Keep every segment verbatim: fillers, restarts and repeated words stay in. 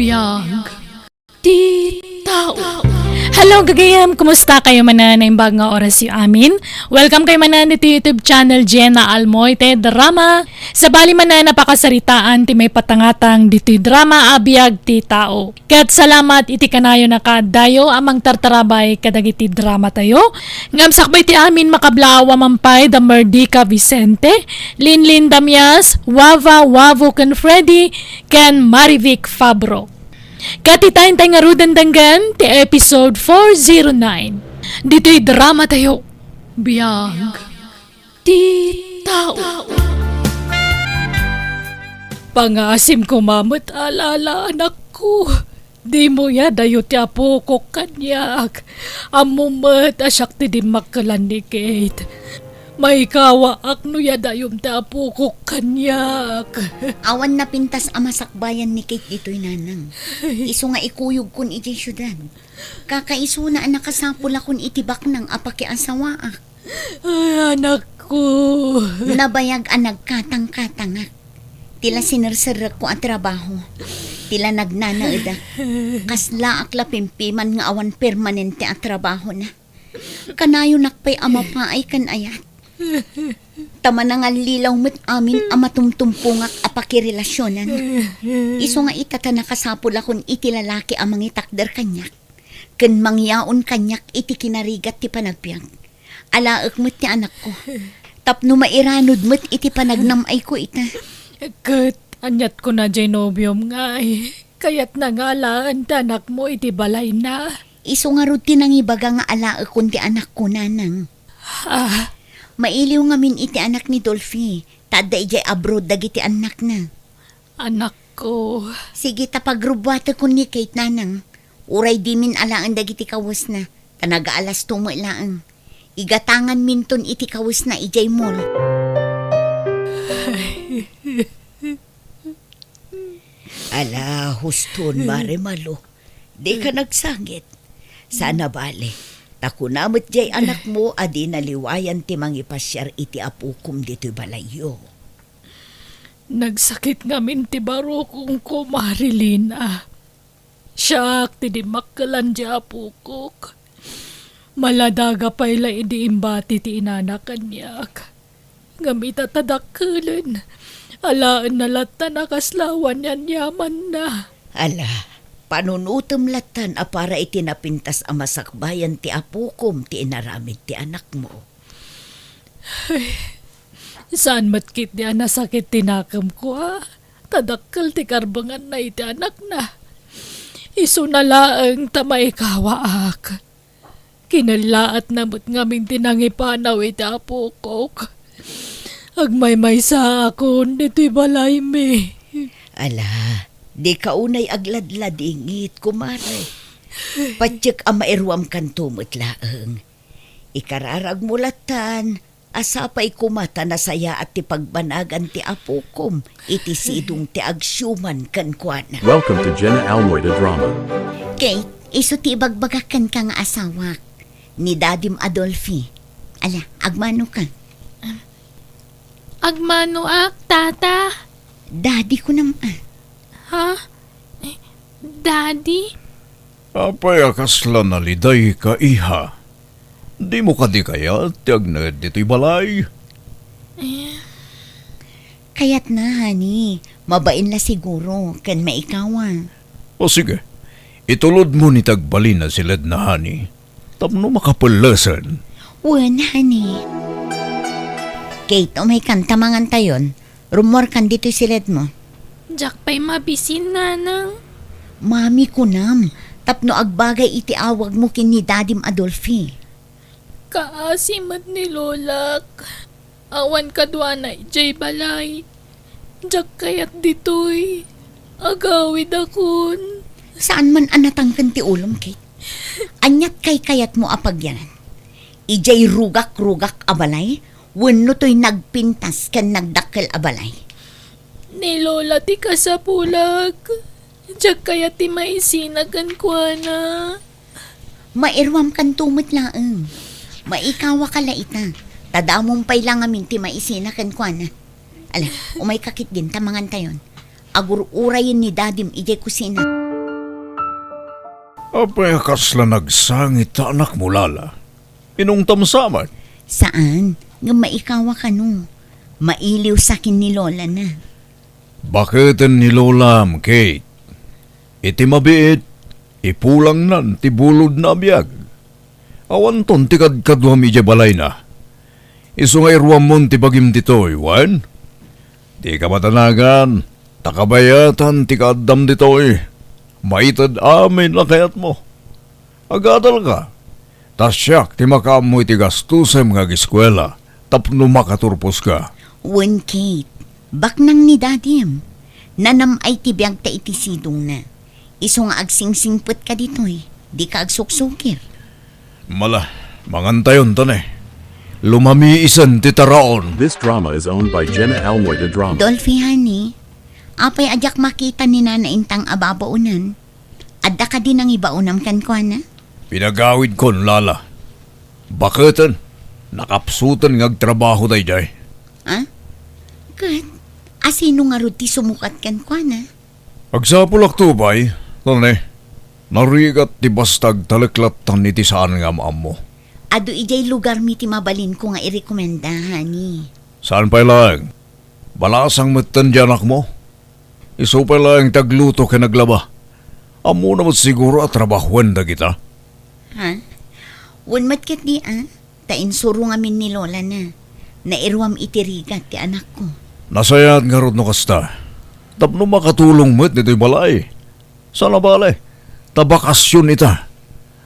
Biag ti tao. Hello, gagayem. Kumusta kayo manen? Naimbag nga oras yu amin. Welcome kayo manen iti YouTube channel Jenna Almoite Drama. Sabali manen a pakasaritaan ti maipatangatang ditoy drama a Biag ti Tao. Ket salamat iti kanayon a kaaddayo a mangtartarabay kadagiti dramatayo. Ngem sakbay ti amin, makablaaw a man pay da Merdica Vicente, Linlin Damias, Wava, Wavo ken Freddy, ken Marivic Fabro. Ket ita intay ngaruden denggen ti episode four zero nine. Ditoy dramatayo, Biag ti Tao. Pangaasim koma met, ala-ala, anakko. Dimo yadayo ti apokok kaniak. Ammom met a siak ti dimmakkelan ni Kate. Maikawaak no yadayom ti apokok kaniak. Awan napintas a masakbayan ni Kate ditoy, nanang. Isu nga ikuyogkon idiay siudad. Kakaisuna a nakasapulakon iti baknang a pakiasawaak. Ay, anakko. Nabayag a nagkatangkatangak. Ti la sinerserrekko a trabaho. Ti la nagnanaedak. Kaslaak la pimpiman nga awan permanente a trabahona. Kanayonak pay a mapaay ken ayat. Ta manangallilaw met amin a matumtumpongak a pakirelasionan. Isu nga ita ta nakasapulakon iti lalaki a mangitakder kaniak ken mangyaon kaniak iti kinarigat ti panagbiag. Alaek met ti anakko. Tapno mairanod met iti panagnam-ayko ita. Ket aniat kuna diay nobiom ngay? Kayatna nga alaen ti anakmo iti balayna. Isu ngarud ti nangibaga nga alaekon ti anakko, nanang. Ah. Mailiw ngamin iti anak ni Dolphy, ta adda idiay abroad dagiti annakna. Anakko. Sige ta pagrubbuatekon ni Kate, nanang. Uray dimin alaen dagiti kawesna, ta nagaalasto met laeng. Igatanganminton iti kawesna idiay mall. Ala, huston, Mare Malo. Dika nagsangit. Saan a bale. Ta kuna met diay anakmo a dina liwayan ti mangipasiar iti apokom ditoy balayyo. Nagsakit ngamin ti barukongko, Mare Lina. Siak ti dimmakkelan diay apokok. Maladaga pay la idi imbati ti inana kaniak. Ngem ita ta dakkelen, alaenna lattan a kasla awan ni aniamanna. Ala, panunotem lattan a para iti napintas a masakbayan ti apokom ti inaramid ti anakmo. Ay, saan met ketdi a nasakit ti nakemko, a? Ta dakkel ti karbenganna iti anakna. Isuna laeng ta maikawaak. Kinellaatna met ngamin ti nangipanaw iti apokok. Agmaymaysaakon ditoy balaymi. Ala, dika unay agladladingit, kumare. Patiek a mairuamkanto met laeng. Ikararagmo lattan, a sapay koma ta nasayaat ti pagbanagan ti apokom iti sidong ti agsiuman kenkuana. Welcome to Jenna Almoida Drama. Kate, isu ti ibagbagak kenka nga asawak, ni Dadim Adolfi. Ala, agmanoka. Agmanoak, Tata. Daddy kunam, a. Ha? Eh, Daddy? Apay a kasla nalidayka, iha? Dimo kadi kayat ti agnaed ditoy balay? Eh. Kayatna, honey. Mabain la siguro, ken maikawa. O sige, itulodmo ni ti agbalin a siledna, honey. Tapno makapellesen. Wen, honey. Kate, umaykan ta mangantayon. Rummuarkan ditoy siledmo. Diak pay mabisin, nanang. Mami kunam, tapno agbagay iti awagmo ken ni Dadim Adolfi. Kaasi met ni Lolak. Awan kaduana idiay balay. Diak kayat ditoy. Agawidakon. Saan man a natangken ti ulom, Kate? Ania ti kaykayatmo a pagyanan? Idiay rugak-rugak a balay wenno toy nagpintas ken nagdakkel a balay? Ni Lola ti kasapulak. Diak kayat ti maisina kenkuana. Mairuamkanto met laeng. Maikawaka la ita. Ta damom pay la ngamin ti maisina kenkuana. Ala, umayka ketdin ta mangantayon. Agur-urayen ni Dadim idiay kusina. Apay a kasla nagsangit ta anakmo, Lala? Inungtam sa met? Saan, ngem maikawa kano. Mailiw sa ken ni Lola na. Baketen ni Lolam, Kate. Iti mabiit, ipulangnan ti bulodna a biag. Awanton ti kadkaduam idiay balayna. Isu nga iruammon ti bagim ditoy, wen? Dika madanagan, ta kabayatan ti kaaddam ditoy. Maited amin a kayatmo. Agadalka, ta siak ti makaammo iti gastusem nga ageskuela tapno makaturposka. Wen, Kate, baknang ni Dadim. Nanam-ay ti biagta iti sidongna. Isu nga agsingsingpetka ditoy, dika agsuksukir. Mala, mangantayon ta ne. Lumamiisen ti taraon. This drama is owned by Jenna Almoy de Drama. Dolphy, honey, apay a diak makita ni Nana Intang a babaonan? Adda kadi nangibaonam kenkuana? Pinagawidkon, Lala. Baketen, nakapsuten nga agtrabaho daydiay. Ah? Ket, asino ngarud ti sumukat kenkuana? Agsapulakto pay, Tone. Narigat ti basta agtaleklattan iti saan nga am-ammo. Adu idiay lugarmi ti mabalinko nga irekomenda, honey. Saan pay laeng? Balasang metten ti anakmo. Isu pay laeng ti agluto ken aglaba. Ammona met siguro a trabahoen dagita. Ha? Wen met ketdi, a? Ta insuro ngamin ni Lola na. Nairuam iti rigat ti anakko. Nasayaat ngarud no kasta. Tapno makatulong met ditoy balay. Saan a bale, ta bakasion ita.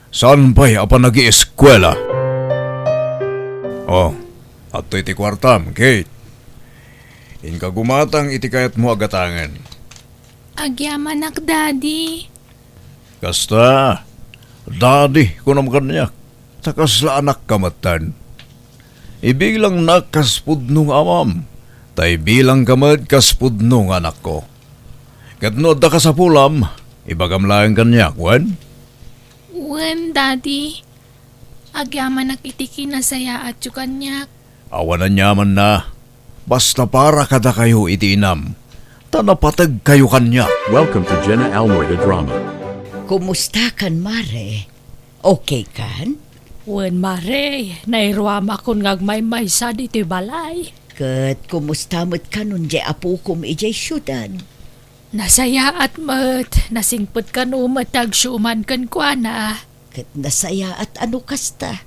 Saan pay a panagieskuela. Oh, adtoy ti kuartam, Kate. Inka gumatang iti kayatmo a gatangen. Agyamanak, Daddy. Kasta, Daddy, kunam kaniak, ta kasla anakka metten. Ibilangnak kas pudno nga amam, ta ibilangka met kas pudno nga anakko. Ket no adda kasapulam, ibagam laeng kaniak, wen? Wen, Daddy. Agyamanak iti kinasayaatyo kaniak. Awan aniamanna. Basta para kadakayo iti inam, ta napategkayo kaniak. Welcome to Jenna Almoy the Drama. Kumusta kan, Mare? Okay kan? Wen, Mare, nairuamakon nga agmaymaysa ditoy balay. Ket kumusta met kanon diay apokom idiay siudad? Nasayaat met, nasingpet kano met ti agsiuman kenkuana. Ket nasayaat a no kasta.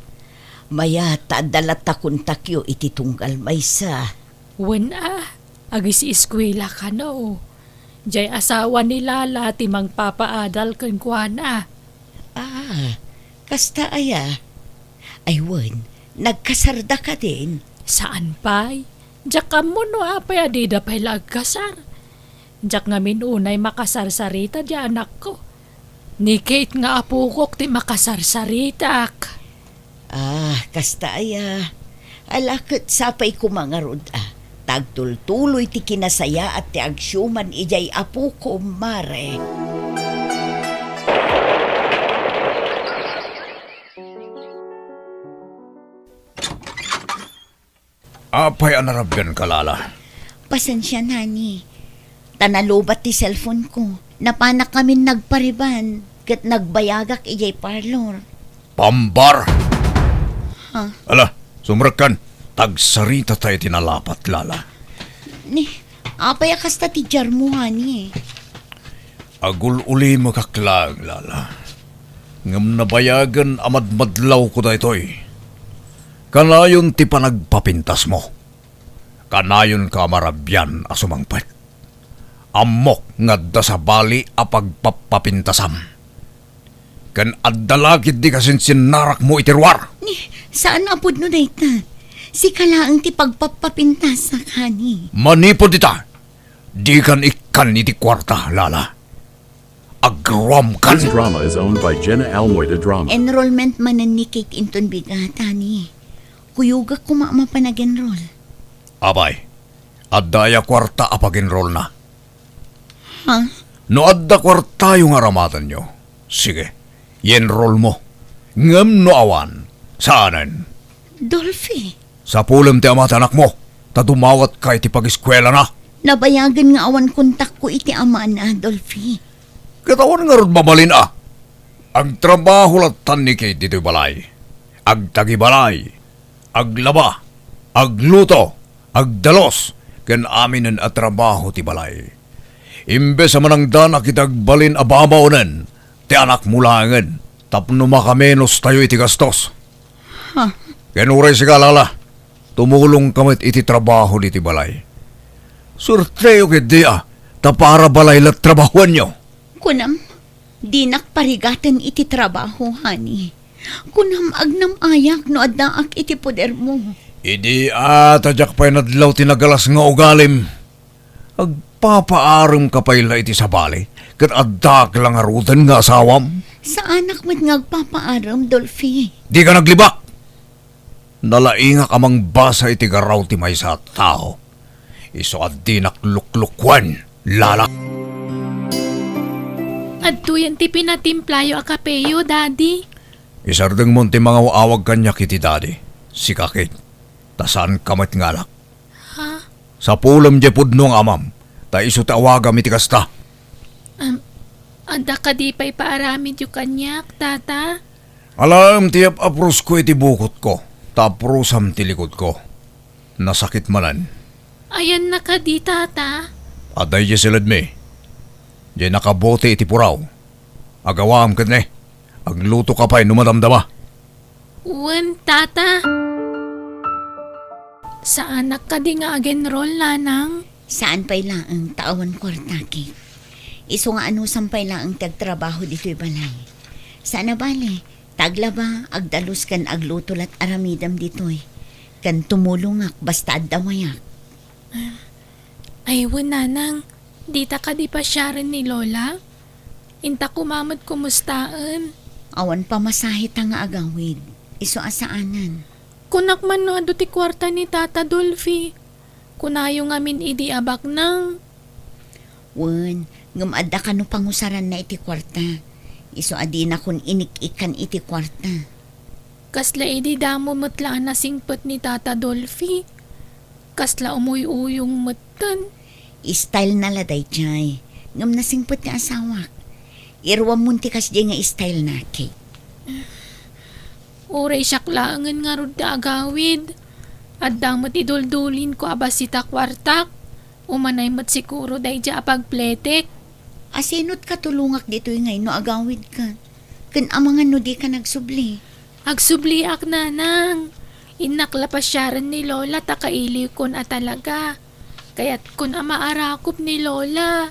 Mayat ta adda latta kontakyo iti tunggal maysa. Wen a, agis-eskuela kano. Diay asawa ni Lala ti mangpapaadal kenkuana. Ah, kasta aya? Ay wen, nagkasarda kadin? Saan pay? Diak ammo no apay a dida pay la agkasar. Diak ngamin unay makasarsarita diay anakko. Ni Kate nga apokok ti makasarsaritak. Ah, kasta aya. Ala ket sapay koma ngarud a. Ta agtultuloy ti kinasayaat ti agsiuman idiay apokom, Mare. Apay a narabianka, Lala? Pasensian, honey. Ta nalubat ti cellphone ko. Napanak ngamin nagpariban, ket nagbayagak idiay parlor. Pambar! Ha? Ala, sumrekkan. Tagsaritata iti nalapat, Lala. Ni, apay a kasta ti diarmo, honey? Agul-ulimekak laeng, Lala. Ngem nabayagen a madmadlawko daytoy. Kanayon ti panagpapintasmo. Kanayonka a marabian a sumangpet. Ammok nga adda sabali a pagpappapintasam. Ken adda la ketdi kasinsinnarakmo iti ruar. Ni, saan a pudno dayta. Sika laeng ti pagpappapintasak, honey. Manipud ita, dikan ikkan iti kuarta, Lala. Agruamkan. This drama is owned by Jenna Almoy the Drama. Enrollment manen ni Kate inton bigat, honey. Kuyogak koma a mapan ag-enroll. Apay, adda aya kuarta a pag-enrollna? Ha? No adda kuartayo nga aramatenyo, sige, i-enrollmo. Ngem no awan, saanen. Dolphy. Sapulem ti ama ti anakmo, ta dumawatka iti pag-eskuelana. Nabayagen nga awan kontakko iti amana, Dolphy. Ket awan ngarud mabalin a. Agtrabaho lattan ni Kate ditoy balay. Agtagibalay, aglaba, agluto, agdalus, ken aminen a trabaho ti balay. Imbes a manangdanak iti agbalin a babaonen ti anakmo laengen tapno makamenos tayo iti gastos. Ha? Ken uray sika, Lala, tumulongka met iti trabaho ditoy balay. Suerteyo ketdi a, ta para balay la trabahuanyo. Kunam, dinak parigaten iti trabaho, honey. Kunam, agnam-ayak no addaak iti podermo. Idi a, ta diak pay nadlaw ti nagalas nga ugalim. Agpapaaremka pay la iti sabali, ket addaak la ngaruden nga asawam? Saanak met nga agpapaarem, Dolphy. Dika naglibak! Nalaingak a mangbasa iti garaw ti maysa a tao. Isu a dinak luklukuen, Lala. Adtoyen ti pinatimplayo a kapeyo, Daddy. Isardengmon ti mangaw-awag kaniak iti Daddy, sika Kate, ta saanka met nga anak. Ha? Sapulem diay pudno nga amam, ta isu ti awagam iti kasta. Am, adda kadi pay paaramidyo kaniak, Tata? Alaem ti ap-aprosko iti bukotko, ta aprosam ti likudko. Nasakit manen. Ayanna kadi, Tata? Adda idiay siledmi. Diay nakabote iti puraw. Agawaam ketdi. Aglutoka pay no madamdama. Wen, Tata. Saanak kadi nga ag-enroll, Nanang? Saan pay laeng ta awan kuarta, Kate. Isu nga anusam pay laeng ti agtrabaho ditoy balay. Saan a bale, ta aglaba, agdalus ken agluto lat aramidem ditoy. Ken tumulongak basta adda wayak. Ay, wen, Nanang, dita kadi pasiaren ni Lola? Inta koma met kumustaen? Awan pamasahe ta nga agawid. Isu a saanen. Kunak man no adu ti kuarta ni Tata Dolphy. Kunayo ngamin idi a baknang. Wen, ngem adda kano pangusaranna iti kuarta. Isu a dinakon inik-ikkan iti kuarta. Kasla idi damo met la a nasingpet ni Tata Dolphy. Kasla umuy-uyong metten. Style na la daydiay. Ngem nasingpet ti asawak. Iruammon ti kasdiay nga style na, Kate. Uray siak laengen ngarud ti agawid. Adda met iduldulinko a bassit a kuartak. Umanay met siguro daydiay a pagpletek. Asino ti katulongak ditoy nga inno agawidka? Ken amangan no dika nagsubli? Agsubliak, Nanang. Innak la pasiaren ni Lola ta kailiwkon a talaga. Kayatkon a maarakop ni Lola.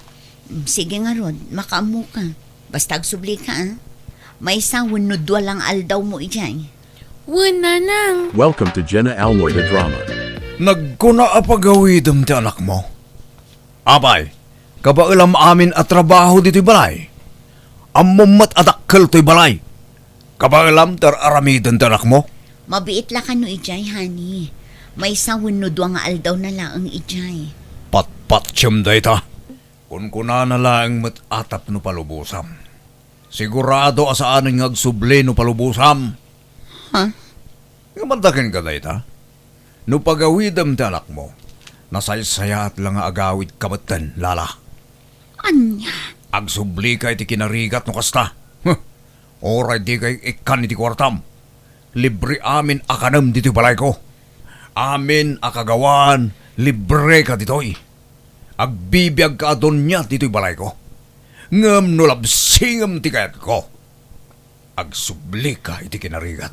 Mm, sige ngarud, makaammoka. Basta agsublika, a. Maysa wenno dua la nga aldawmo idiay. Wen, Nanang. Welcome to Jenna Almoy the Drama. Nagkuna a pagawidem ti anakmo. Apay, kabaelam amin a trabaho ditoy balay? Ammom met a dakkel toy balay. Kabaelam ti ar-aramiden ti anakmo? Mabiit la kano idiay, honey. Maysa wenno dua nga aldawna laeng idiay. Patpatiem dayta. Kunkunana laeng met a tapno palubosam. Sigurado a saanen nga agsubli no palubosam. Ha? Ngem adda kenka dayta? No pagawidem ti anakmo, nasaysayaat la nga agawidka metten, Lala. Ania? Agsublika iti kinarigat no kasta. Huh! Uray dika ikkan iti kuartam. Libre amin a kanem ditoy balayko. Amin a kagawaan, libreka ditoy. Agbibiagka a donia ditoy balayko. Ngem no labsingem ti kayatko, agsublika iti kinarigat.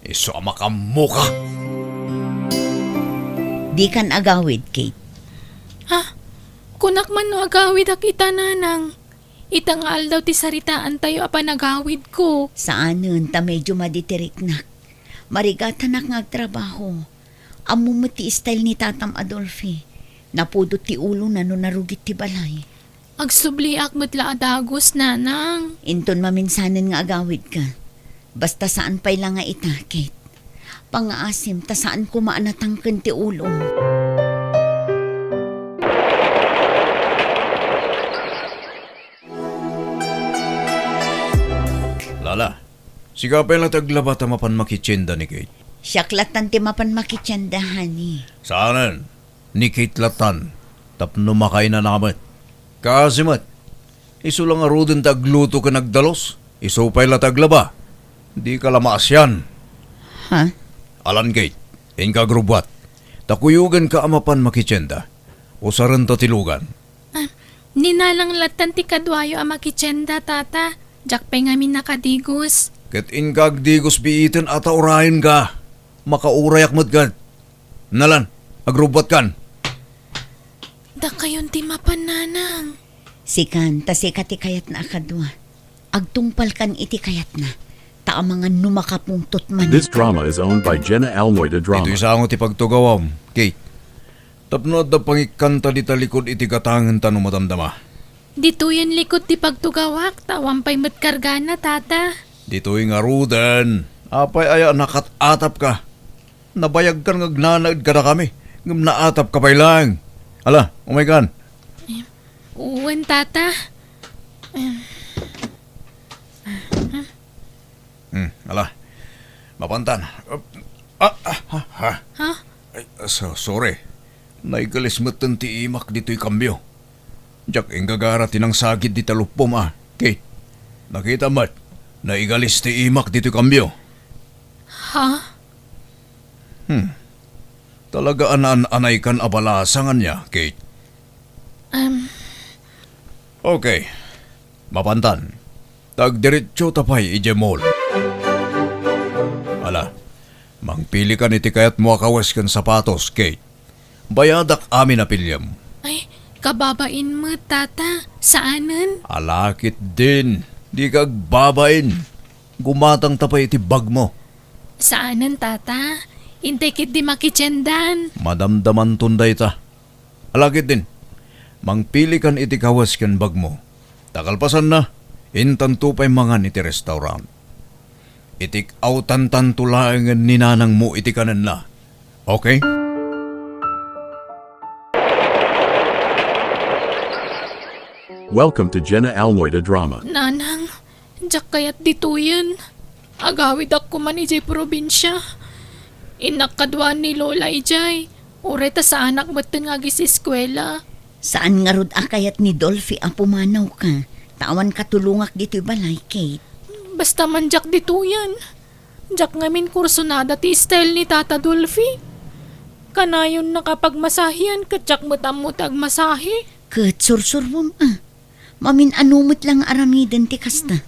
Isu a makaammoka. Dikan agawid, Kate. Ha? Kunak man no agawidak ita, Nanang. Ita nga aldaw ti saritaantayo a panagawidko. Saanen ta medio maditiriknak. Marigatanak nga agtrabaho. Ammo met ti style ni Tatam Adolfi. Napudot ti ulona no narugit ti balay. Agsubliak met la a dagus, Nanang. Inton maminsanen nga agawidka. Basta saan pay la nga ita, Kate. Pangngaasim ta saan koma a natangken ti ulom. Lala, sika pay la ti aglaba ta mapan makitienda ni Kate? Siak lattan ti mapan makitienda, honey. Saanen, ni Kate lattan, tapno makainana met. Kaasi met, isu la ngaruden ti agluto ken agdalus. Isu pay la ti aglaba. Dika la maasian. Ha? Alan, Kate, inka agrubbuat. Ta kuyoganka a mapan makitienda. Usarenta ti lugan. Ah, ni Nanang lattan ti kaduayo a makitienda, Tata. Diak pay ngamin nakadigos. Ket inka agdigos biiten a ta urayenka. Makaurayak met gad. Nalan, agrubbuatkan. Dakayon ti mapan, Nanang. Sikan, ta sika ti kayatna a kadua. Agtungpalkan iti kayatna, ta amangan no makapungtot man. This drama is owned by Jenna Almoy de Drama. Ditoy sango ti pagtugawam, Kate. Tapno adda pangikkanta dita likud iti gatangenta no madamdama. Ditoyen likud ti pagtugawak, ta awan pay met kargana, Tata. Ditoy ngaruden, apay aya nakat-atapka? Nabayagkan nga agnanaed kadakami, ngem naatapka pay laeng. Ala, umaykan. Em, wen, Tata. Em. Hmm, ala. Mapantan. Ah, ah, ah, ah. Ha? Ay, so-, sorry. Naigalis metten ti imak ditoy kambio. Diak inggagara ti nangsagid dita luppom a, Kate. Nakitam met, naigalis ti imak ditoy kambio. Ha? Hmm. Talaga a naan-anaykan a balasangan niya, Kate. Um. Okay. Mapantan. Tagdiretso ta pay idiay mall. Ala, mangpilikan iti kayatmo a kawes ken sapatos, Kate. Bayadak amin a piliem. Ay, kababain met, Tata. Saanen? Ala ketdin. Dika agbabain. Gumatang ta pay iti bagmo. Saanen, Tata. Intay ketdi makitiendan. Madamdamanton dayta. Ala ketdin, mangpilikan iti kawes ken bagmo. Ta kalpasanna, intanto pay mangan iti restaurant. Itik-awtantanto laengen ni nanangmo iti kanenna. Okay? Welcome to Jenna Almoy de Drama. Nanang, diak kayat ditoyen. Agawidak koman idiay probinsia. Innak kaduaan ni Lola idiay. Uray ta saanak metten nga agiseskuela. Saan ngarud a kayat ni Dolphy a pumanawka, ta awan katulongak ditoy balay, Kate. Basta man diak ditoyen. Diak ngamin kursunada ti style ni Tata Dolphy. Kanayonna kapagmasahian ket diak met ammo ti agmasahi. Ket sursurom a. Mamin-ano met la nga aramiden ti kasta.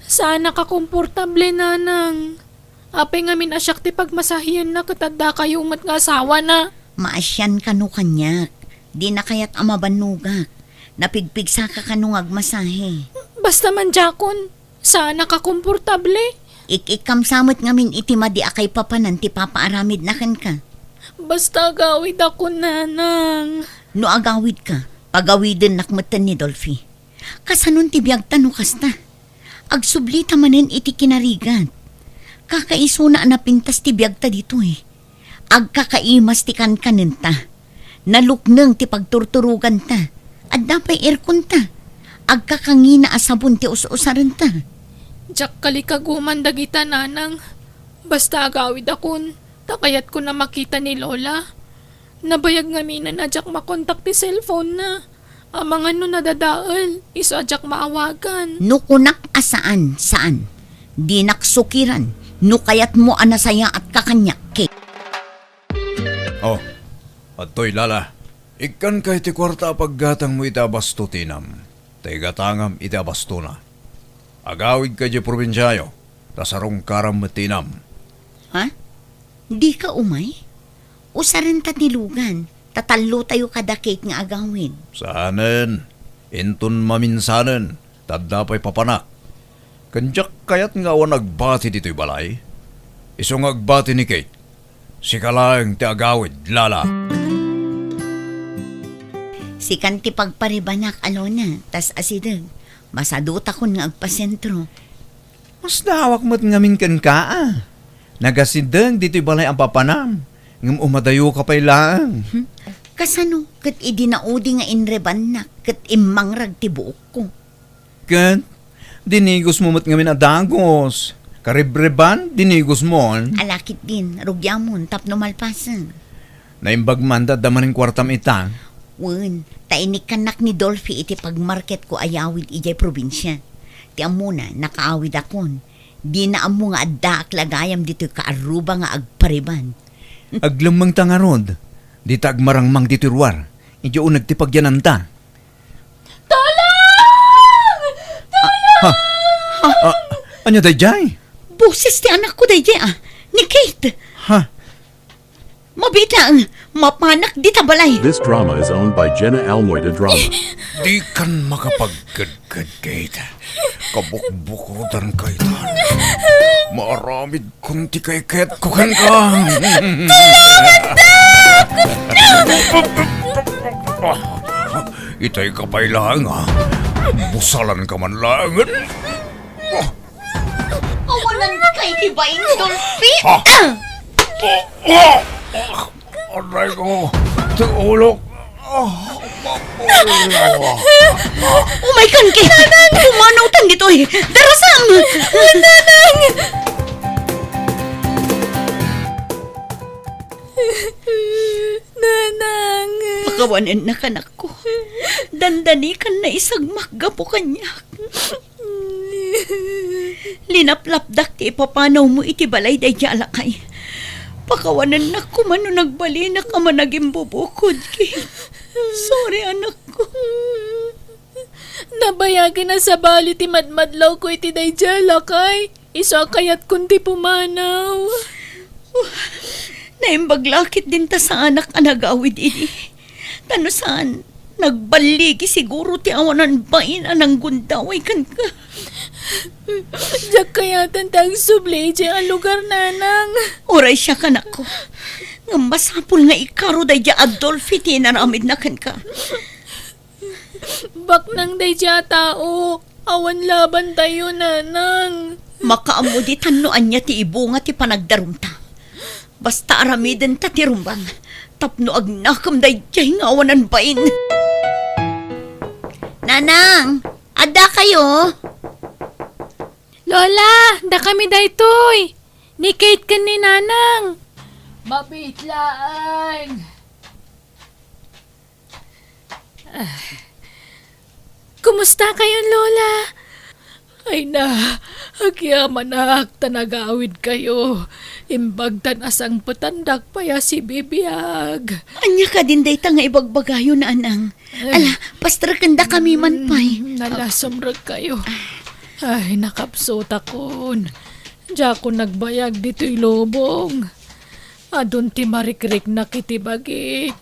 Saanak a komportable, nanang. Apay ngamin a siak ti pagmasahianna ket addakayo met nga asawana? Maasian kano kaniak. Dina kayat a mabannogak. Napigpigsaka kano nga agmasahi. Basta man diakon. Saanak a komportable. Ik-ikkam sa met ngamin iti madi a kaipapanan ti papaaramidna kenka. Basta agawidakon, nanang. No agawidka, pagawidennak metten ni Dolphy. Kasanon ti biagta no kasta? Agsublita manen iti kinarigat. Kakaisuna a napintas ti biagta ditoy. Agkakaimas ti kankanenta. Nalukneng ti pagturturoganta. Adda pay airconta. Agkakangina a sabon ti us-usarenta. Diak kalikaguman dagita, nanang. Basta agawidakon, ta kayatkon a makita ni Lola. Nabayag ngamin a diak makontak ti cellphone-na. Amangan no nadadael, isu a diak maawagan. No kunak a saan, saan. Dinak sukiran. No kayatmo a nasayaatka kaniak, Kate. Oh, adtoy, Lala. Ikkanka iti kuarta a paggatangmo iti abasto ti inam. Ta igatangam iti abastona. Agawidka idiay probinsiayo, ta sarungkaram met ti inam. Ha? Dika umay? Usarenta ti lugan, ta tallotayo kada Kate nga agawid. Saanen, inton maminsanen, ta adda pay papanak. Ken diak kayat nga awan agbati ditoy balay. Isu nga agbati ni Kate. Sika laeng ti agawid, Lala. Sikan ti pagparibanak, Alona, tas asideg. Masadutakon nga agpasentro. Masdaawak met ngamin kenka, a. Nagasideg ditoy balay a papanam, ngem umadayoka pay laeng. Hmm? Kasano ket idi naudi nga inrebannak ket immangrag ti buokko? Ket dinigosmo met ngamin a dagos. Karibreban, dinigosmon. Ala ketdin, rugiamon tapno malpasen. Naimbag man ta adda manen kuartam ita? Wen, ta inikkannak ni Dolphy iti pagmarketko a yawid idiay probinsia. Ti ammona, nakaawidakon. Dina ammo nga addaak la gayam ditoy kaarruba nga agpariban. Aglemmengta ngarud, dita agmarangmang ditoy ruar. Idiay uneg ti pagyananta. Tulong! Ha? Ha? Ah, ania daydiay? Boses ti anakko daydiay, ah. Ni Kate. Ha? Mabiit laeng, mapanak dita balay. This drama is owned by Jenna Almoy de Drama. Dikan makapagkedked, Kate. Kabukbukodanka itan. Maaramidkon ti kaiketko kenka. Itay ka pay laeng, ah. Busalanka man laengen. Awanan kay ti bain, Dolphy. Ha? Ah! Ah! Aray ko! Ti ulok! Ah! Mapulaw! Umay kan, Kate! Pumanawtan ditoy! Darasam! Nanang! Nanang! Pakawanennak, anakko. Dandani kan naisagmak gapu kaniak. Linaplapdak ti ipapanawmo iti balay daydiay a lakay. Pakawanennak koma no nagbalinak a managimbubukod, Kate. Sorry, anakko. Nabayagen a sabali ti madmadlawko iti daydiay a lakay. Isu a kayatkon ti pumanaw. Naimbag la ket dinta saanak a nagawid idi. Ta no saan, nagballigi siguro ti awanan bain a nanggundaway kenka. Diak kayaten ti agsubli idiay a lugar, Nanang. Uray siak, anakko. Ngem masapul nga ikaro daydiay a Dolphy ti inaramidna kenka. Baknang daydiay a tao, awan labantayo, Nanang. Makaammo ditan no ania ti ibunga ti panagdarumta. Basta aramidenta ti rumbang, tapno agnakem daydiay nga awanan bain. Nanang, adda kayo? Lola, dakami daytoy. Ni Kate ken ni Nanang. Mabiit laeng. Ah. Kumusta kayon, Lola? Ay na, agyamanak ta nagawid kayo. Imbag tan asangpetandak pay a sibibiag. Ania kadin dayta nga ibagbagayo, Nanang? Ay. Ala, pastrekendakami man pay. Mm, nalasumrek kayo. Ay, nakapsutakon. Diakon nagbayag ditoy lubong. Adun ti marikriknak iti bagik.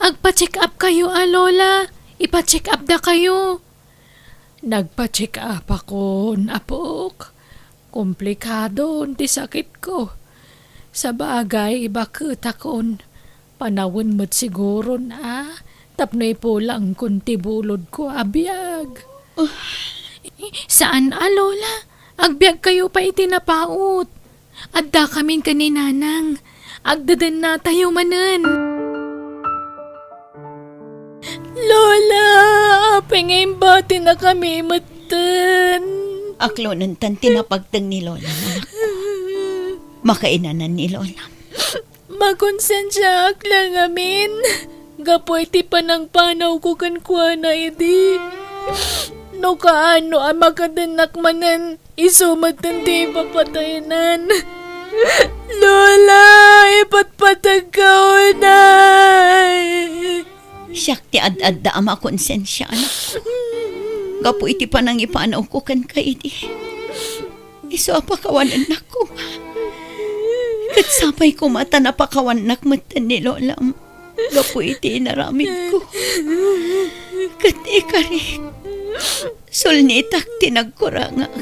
Agpa-check up kayo a, Lola. Ipa-check up dakayo. Nagpa-check up akon, apok. Komplikadon ti sakitko. Sabagay, baketakon. Panawen met siguron a tapno ipulangkon ti bulodko a biag. Ah. Saan a, Lola. Agbiag kayo pay iti napaut. Addakamin ken ni Nanang. Agdedennatayo manen. Lola, apay nga imbatinakami metten? Aklonentan ti napagteng ni Lola, anakko. Makainanan ni Lola. Makonsensiaak la ngamin gapu iti panangpanawko kenkuana idi. No kaano a makadennak manen, isu met ti ipapataynan. Lola, ipatpategka unay. Siak ti ad-adda a makonsensia, anak. Gapu iti panangipanawko kenka idi. Isu a pakawanennak koma. Ket sapay koma ta napakawannak metten ni Lolam gapu iti inaramidko. Ket ikarik, sulnitak ti nagkurangak.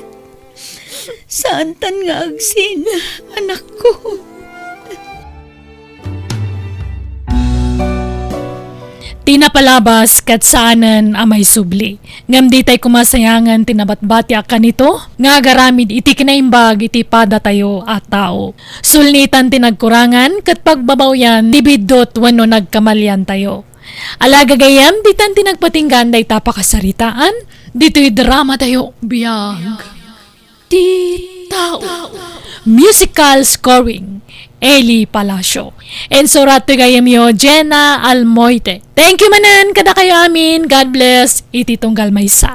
Saantan nga agsina, anakko. Ti napalabas ket saanen a maisubli. Ngem ditay koma sayangen ti nabatbati a kanito nga agaramid iti kinaimbag iti padatayo a tao. Sulnitan ti nagkurangan ket pagbabawian ti biddut wenno nagkamaliantayo. Ala gagayyem, ditan ti nagpatinggaan dayta pakasaritaan ditoy dramatayo, Biag ti Tao. Musical scoring, Eli Palacio. Insurat ti gayyemyo, Jenna Almoite. Thank you manen kadakayo amin. God bless iti tunggal maysa.